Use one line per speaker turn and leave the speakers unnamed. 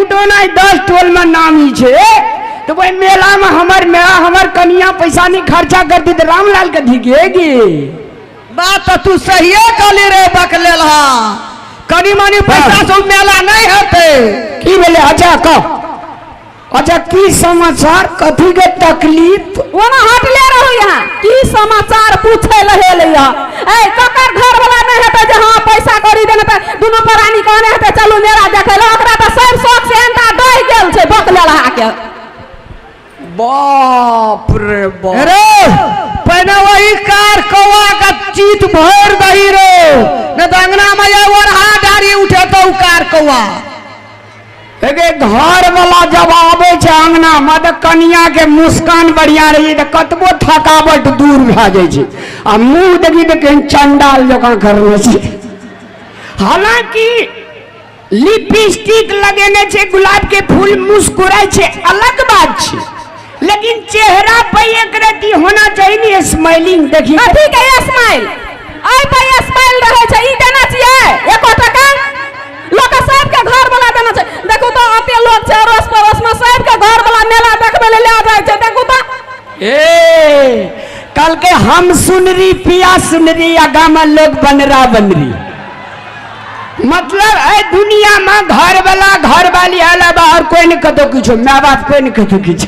दूटो नहीं 10 टोल में नामी छे। तो वही मेला में हमर मेला हमर कनिया पैसा नहीं खर्चा करती तो रामलाल के धिकेगी।
बात तो तू सहिए कहली रे बकलेल। हा, कनी मनी पैसा से उ मेला नहीं हेतै।
की भेलै? अच्छा कह, अच्छा की समाचार, कथी के तकलीफ?
ओना हटले रहू, यहाँ की समाचार पूछे लहे ले। ए ककर घर वाला नहीं हेतै जे हाँ पैसा कौड़ी देने तऽ दुनू प्राणी कहने हेतै चलू मेला देखै लए। ओकरा तऽ सब शौक से एंटा डहि गेल छै बकलेलहा के।
बाप रे बाप।
रे पहिने वही कार कौआ का चीत भरि दही रे, नहीं तऽ अंगना में या ओरहा डारी उठेतौ कार कौआ।
एगे घर वाला जब आबै छै अंगना में तऽ कनिया के मुस्कान बढ़िया रही तऽ कतबो थकावट दूर भए जाइ छै, आ मुंह देखी तऽ केहन चंडाल जकाँ करने छै। हालांकि लिपस्टिक लगेने छै, गुलाब के फूल, मुस्कुराइ छै, अलग बात छै, लेकिन चेहरा पर एक रति होना चाहिए ने स्माइलिंग। देखी
कथी के स्माइल? एहि पर स्माइल रहै छै। ई देना छियै एको टका? लोक सबके घर वाला देना छै। देखू तऽ अते लोक छै अड़ोस पड़ोस में, सबके घर वाला मेला देखबै लए लए जाइ छै। देखू तऽ।
ए कल के हम सुनरी पिया सुनरी आ गाम लोग बनरा बनरी। मतलब ए दुनिया में घर वाला घर वाली अलावा और कोई नहीं कतो किछो, माय बाप कोई नहीं कतो किछो।